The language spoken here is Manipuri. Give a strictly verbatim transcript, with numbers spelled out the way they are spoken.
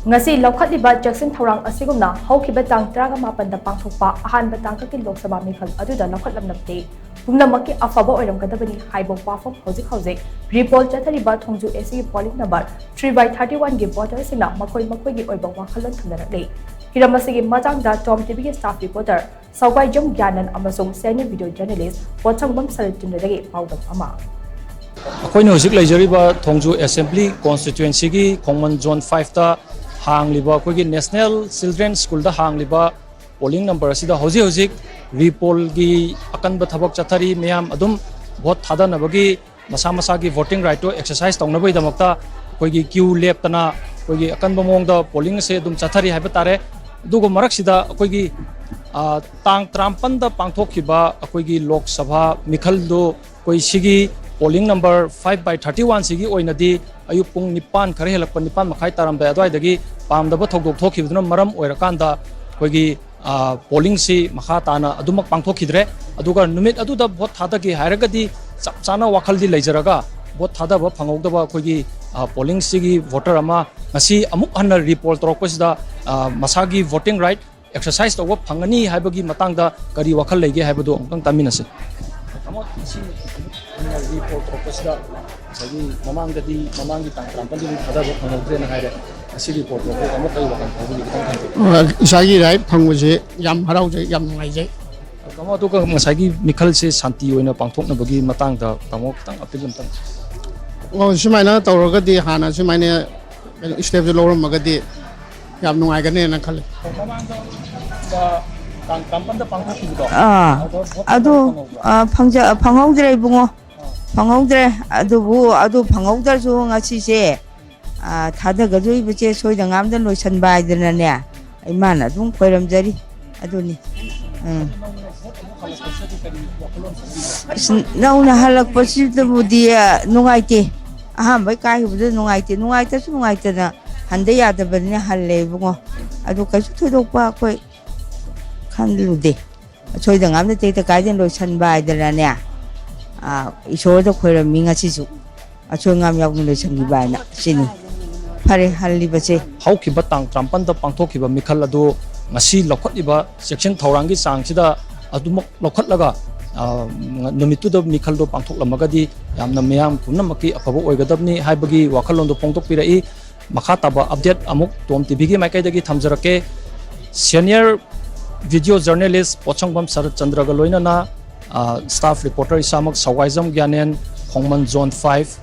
ꯉꯁꯤ ꯂꯧꯈꯠꯂꯤꯕ ꯆꯦꯛꯁꯤꯟ ꯊꯧꯔꯥꯡ ꯑꯁꯤꯒꯨꯝꯅ ꯍꯧꯈꯤꯕ ꯇꯥꯡ ꯇꯔꯥꯃꯥꯄꯟꯗ ꯄꯥꯡꯊꯣꯛꯄ ꯑꯍꯥꯟꯕ ꯇꯥꯡꯀꯛꯀꯤ ꯂꯣꯛ ꯁꯚꯥ ꯃꯤꯈꯜ ꯑꯗꯨꯗ ꯂꯧꯈꯠꯂꯝꯂꯕꯗꯤ ꯄꯨꯝꯅꯃꯛꯀꯤ ꯑꯐꯕ ꯑꯣꯏꯔꯝꯒꯗꯕꯅꯤ ꯍꯥꯏꯕ ꯋꯥꯐꯝ ꯍꯧꯖꯤꯛ ꯍꯧꯖꯤꯛ ꯔꯤꯄꯣꯜ ꯆꯠꯊꯔꯤꯕ ꯊꯣꯡꯖꯨ ꯑꯦꯁꯤꯒꯤ polling number three by thirty ꯋꯥꯟꯒꯤ ꯚꯣꯇꯔꯁꯤꯡꯅ ꯃꯈꯣꯏ ꯃꯈꯣꯏꯒꯤ ꯑꯣꯏꯕ ꯋꯥꯈꯜꯂꯣꯟ ꯊꯝꯅꯔꯛꯂꯤ꯫ ꯍꯤꯔꯝ ꯑꯁꯤꯒꯤ ꯃꯇꯥꯡꯗ ꯇꯣꯝ ꯇꯤꯚꯤꯒꯤ ꯁ꯭ꯇꯥꯐ ꯔꯤꯄꯣꯔꯇꯔ ꯁꯥꯎꯒꯥꯏꯖꯝ ꯒ꯭ꯌꯥꯅꯟ ꯑꯃꯁꯨꯡ ꯁꯦꯅꯤꯌꯔ ꯚꯤꯗꯤꯑꯣ ꯖꯔꯅꯦꯂꯤꯁ ꯄꯣꯠꯁꯪꯕꯝ ꯁꯔꯠꯆꯟꯗ꯭ꯔꯗꯒꯤ ꯄꯥꯎꯗꯝ ꯑꯃ꯫ ꯑꯩꯈꯣꯏꯅ ꯍꯧꯖꯤꯛ ꯂꯩꯖꯔꯤꯕ ꯊꯣꯡꯖꯨ ꯑꯦꯁꯦꯝꯕ꯭ꯂꯤ ꯀꯣꯟꯁꯇꯤꯇ꯭ꯋꯦꯟꯁꯤꯒꯤ ꯈꯣꯡꯃꯟ ꯖꯣꯟ ꯐꯥꯏꯚꯇ ꯍꯥꯡꯂꯤꯕ ꯑꯩꯈꯣꯏꯒꯤ ꯅꯦꯁꯅꯦꯜ ꯆꯤꯜꯗ꯭ꯔꯦꯟ ꯁ꯭ꯀꯨꯜꯗ ꯍꯥꯡꯂꯤꯕ ꯄꯣꯂꯤꯡ ꯅꯝꯕꯔ ꯑꯁꯤꯗ ꯍꯧꯖꯤꯛ ꯍꯧꯖꯤꯛ ꯔꯤꯄꯣꯜꯒꯤ ꯑꯀꯟꯕ ꯊꯕꯛ ꯆꯠꯊꯔꯤ꯫ ꯃꯤꯌꯥꯝ ꯑꯗꯨꯝ ꯚꯣꯠ ꯊꯥꯗꯅꯕꯒꯤ ꯃꯁꯥ ꯃꯁꯥꯒꯤ ꯚꯣꯇꯤꯡ ꯔꯥꯏꯠꯇꯣ ꯑꯦꯛꯁꯔꯁꯥꯏꯁ ꯇꯧꯅꯕꯒꯤꯗꯃꯛꯇ ꯑꯩꯈꯣꯏꯒꯤ ꯀ꯭ꯌꯨ ꯂꯦꯞꯇꯅ ꯑꯩꯈꯣꯏꯒꯤ ꯑꯀꯟꯕ ꯃꯑꯣꯡꯗ ꯄꯣꯂꯤꯡ ꯑꯁꯦ ꯑꯗꯨꯝ ꯆꯠꯊꯔꯤ ꯍꯥꯏꯕ ꯇꯥꯔꯦ꯫ ꯑꯗꯨꯒ ꯃꯔꯛꯁꯤꯗ ꯑꯩꯈꯣꯏꯒꯤ, ꯑ, ꯇꯥꯡ ꯇꯔꯥꯃꯥꯄꯟꯗ ꯄꯥꯡꯊꯣꯛꯈꯤꯕ ꯑꯩꯈꯣꯏꯒꯤ ꯂꯣꯛ ꯁꯚꯥ ꯃꯤꯈꯜꯗꯨ ꯑꯩꯈꯣꯏ ꯁꯤꯒꯤ polling number five by thirty ꯋꯥꯟꯁꯤꯒꯤ ꯑꯣꯏꯅꯗꯤ ꯑꯌꯨꯛ ꯄꯨꯡ ꯅꯤꯄꯥꯟ ꯈꯔ ꯍꯦꯜꯂꯛꯄ, ꯅꯤꯄꯥꯟ ꯃꯈꯥꯏ ꯇꯥꯔꯝꯗꯥꯏ ꯑꯗꯨꯋꯥꯏꯗꯒꯤ ꯄꯥꯝꯗꯕ ꯊꯧꯗꯣꯛ ꯊꯣꯛꯈꯤꯕꯗꯨꯅ ꯃꯔꯝ ꯑꯣꯏꯔꯀꯥꯟꯗ ꯑꯩꯈꯣꯏꯒꯤ, ꯑ, ꯄꯣꯂꯤꯡꯁꯤ ꯃꯈꯥ ꯇꯥꯅ ꯑꯗꯨꯃꯛ ꯄꯥꯡꯊꯣꯛꯈꯤꯗ꯭ꯔꯦ꯫ ꯑꯗꯨꯒ ꯅꯨꯃꯤꯠ ꯑꯗꯨꯗ ꯚꯣꯠ ꯊꯥꯗꯒꯦ ꯍꯥꯏꯔꯒꯗꯤ ꯆꯞ ꯆꯥꯅ ꯋꯥꯈꯜꯗꯤ ꯂꯩꯖꯔꯒ ꯚꯣꯠ ꯊꯥꯗꯕ ꯐꯪꯍꯧꯗꯕ ꯑꯩꯈꯣꯏꯒꯤ, ꯑ, ꯄꯣꯂꯤꯡꯁꯤꯒꯤ ꯚꯣꯇꯔ ꯑꯃ ꯉꯁꯤ ꯑꯃꯨꯛ ꯍꯟꯅ ꯔꯤꯄꯣꯜ ꯇꯧꯔꯛꯄꯁꯤꯗ, ꯑ, ꯃꯁꯥꯒꯤ ꯚꯣꯇꯤꯡ ꯔꯥꯏꯠ ꯑꯦꯛꯁꯔꯁꯥꯏꯁ ꯇꯧꯕ ꯐꯪꯒꯅꯤ ꯍꯥꯏꯕꯒꯤ ꯃꯇꯥꯡꯗ ꯀꯔꯤ ꯋꯥꯈꯜ ꯂꯩꯒꯦ ꯍꯥꯏꯕꯗꯨ ꯑꯃꯨꯛꯇꯪ ꯇꯥꯃꯤꯟꯅꯁꯤ꯫ ꯇꯥꯃꯣ, ꯉꯁꯤ ꯔꯤꯄꯣꯔꯠ ꯊꯣꯛꯄꯁꯤꯗ ꯉꯁꯥꯏꯒꯤ ꯃꯃꯥꯡꯗꯗꯤ, ꯃꯃꯥꯡꯒꯤ ꯇꯥꯡ ꯇꯔꯥꯃꯥꯄꯟꯗꯤ ꯊꯥꯗꯕ ꯐꯪꯍꯧꯗ꯭ꯔꯦꯅ ꯍꯥꯏꯔꯦ꯫ ꯉꯁꯤ ꯔꯤꯄꯣꯔꯠ ꯊꯣꯛꯄꯁꯤꯗ ꯇꯥꯃꯣ ꯀꯔꯤ ꯋꯥꯈꯜ ꯐꯥꯎꯕꯤꯒꯦ? ꯈꯤꯇꯪ ꯊꯝꯕꯤꯌꯨ꯫ ꯑ, ꯏꯁꯥꯒꯤ ꯔꯥꯏꯠ ꯐꯪꯕꯁꯦ ꯌꯥꯝ ꯍꯔꯥꯎꯖꯩ, ꯌꯥꯝ ꯅꯨꯡꯉꯥꯏꯖꯩ꯫ ꯇꯥꯃꯣ, ꯑꯗꯨꯒ ꯉꯁꯥꯏꯒꯤ ꯃꯤꯈꯜꯁꯦ ꯁꯥꯟꯇꯤ ꯑꯣꯏꯅ ꯄꯥꯡꯊꯣꯛꯅꯕꯒꯤ ꯃꯇꯥꯡꯗ ꯇꯥꯃꯣ ꯈꯤꯇꯪ ꯑꯄꯤꯜ ꯑꯝꯇꯪ꯫ ꯑꯣ, ꯁꯨꯃꯥꯏꯅ ꯇꯧꯔꯒꯗꯤ, ꯍꯥꯟꯅ ꯁꯨꯃꯥꯏꯅ ꯀꯩꯅꯣ ꯁ꯭ꯇꯦꯞꯁꯦ ꯂꯧꯔꯝꯃꯒꯗꯤ ꯌꯥꯝ ꯅꯨꯡꯉꯥꯏꯒꯅꯦꯅ ꯈꯜꯂꯤ꯫ ꯃꯃꯥꯡꯗ ꯇꯥꯡ ꯇꯔꯥꯃꯥꯄꯟꯗ ꯄꯥꯡꯊꯣꯛꯈꯤꯕꯗꯣ, ꯑꯥ, ꯑꯗꯨꯗ ꯚꯣꯠ ꯑꯗꯨ, ꯐꯪꯍꯧꯕ꯭ꯔꯣ? ꯑꯥ, ꯐꯪꯖ-, ꯐꯪꯍꯧꯗ꯭ꯔꯦ, ꯏꯕꯨꯡꯉꯣ꯫ ꯑꯥ꯫ ꯐꯪꯍꯧꯗ꯭ꯔꯦ꯫ ꯑꯗꯨꯕꯨ, ꯑꯗꯨ ꯐꯪꯍꯧꯗ꯭ꯔꯁꯨ ꯉꯁꯤꯁꯦ, ꯑꯥ, ꯊꯥꯗꯒꯗꯣꯔꯤꯕꯁꯦ ꯁꯣꯏꯗ ꯉꯥꯝꯗ ꯂꯣꯏꯁꯟꯕ ꯍꯥꯏꯗꯅꯅꯦ, ꯏꯃꯥꯅ ꯑꯗꯨꯝ ꯈꯣꯏꯔꯝꯖꯔꯤ꯫ ꯑꯗꯨꯅꯤ꯫ ꯎꯝ꯫ ꯑꯁ, ꯅꯧꯅ ꯍꯜꯂꯛꯄꯁꯤꯗꯕꯨꯗꯤ, ꯑ, ꯅꯨꯡꯉꯥꯏꯇꯦ꯫ ꯑꯍꯥꯟꯕꯩ ꯀꯥꯈꯤꯕꯗꯨ ꯅꯨꯡꯉꯥꯏꯇꯦ꯫ ꯅꯨꯡꯉꯥꯏꯇꯁꯨ ꯅꯨꯡꯉꯥꯏꯇꯅ ꯍꯟꯗ ꯌꯥꯗꯕꯅꯤꯅ ꯍꯜꯂꯦ, ꯏꯕꯨꯡꯉꯣ꯫ ꯑꯗꯨ ꯀꯩꯁꯨ ꯊꯣꯏꯗꯣꯛꯄ ꯑꯩꯈꯣꯏ ꯈꯜꯂꯨꯗꯦ꯫ ꯑꯁꯣꯏꯗ ꯉꯥꯝꯗ ꯇꯦꯛꯇ ꯀꯥꯏꯗꯅ ꯂꯣꯏꯁꯟꯕ ꯍꯥꯏꯗꯅꯅꯦ, ꯑ, ꯏꯁꯣꯔꯗ ꯈꯣꯏꯔꯝꯃꯤ ꯉꯁꯤꯁꯨ꯫ ꯑꯁꯣꯏ ꯉꯥꯝ ꯌꯥꯎꯗꯅ ꯂꯣꯏꯁꯟꯈꯤꯕ ꯍꯥꯏꯅ ꯁꯤꯅꯤ꯫ ꯐꯔꯦ ꯍꯜꯂꯤꯕꯁꯦ꯫ ꯍꯧꯈꯤꯕ ꯇꯥꯡ ꯇꯔꯥꯃꯥꯄꯟꯗ ꯄꯥꯡꯊꯣꯛꯈꯤꯕ ꯃꯤꯈꯜ ꯑꯗꯨ ꯉꯁꯤ ꯂꯧꯈꯠꯂꯤꯕ ꯆꯦꯛꯁꯤꯟ ꯊꯧꯔꯥꯡꯒꯤ ꯆꯥꯡꯁꯤꯗ ꯑꯗꯨꯃꯛ ꯂꯧꯈꯠꯂꯒ, ꯑ, ꯅꯨꯃꯤꯠꯇꯨꯗ ꯃꯤꯈꯜꯗꯣ ꯄꯥꯡꯊꯣꯛꯂꯝꯃꯒꯗꯤ ꯌꯥꯝꯅ ꯃꯤꯌꯥꯝ ꯄꯨꯝꯅꯃꯛꯀꯤ ꯑꯐꯕ ꯑꯣꯏꯒꯗꯕꯅꯤ ꯍꯥꯏꯕꯒꯤ ꯋꯥꯈꯜꯂꯣꯟꯗꯣ ꯐꯣꯡꯗꯣꯛꯄꯤꯔꯛꯏ꯫ ꯃꯈꯥ ꯇꯥꯕ ꯑꯞꯗꯦꯠ ꯑꯃꯨꯛ ꯇꯣꯝ ꯇꯤꯚꯤꯒꯤ ꯃꯥꯏꯀꯩꯗꯒꯤ ꯊꯝꯖꯔꯛꯀꯦ꯫ ꯁꯦꯅꯤꯌꯔ ꯚꯤꯗꯤꯑꯣ ꯖꯔꯅꯦꯂꯤꯁ ꯄꯣꯠꯁꯪꯕꯝ ꯁꯔꯠ ꯆꯟꯗ꯭ꯔꯒ ꯂꯣꯏꯅꯅ, ꯑ, ꯁ꯭ꯇꯥꯐ ꯔꯤꯄꯣꯔꯇꯔ ꯏꯁꯥꯃꯛ ꯁꯋꯥꯏꯖꯝ ꯒ꯭ꯌꯥꯅꯦꯟ, ꯈꯣꯡꯃꯟ ꯖꯣꯟ ꯐꯥꯏꯚ,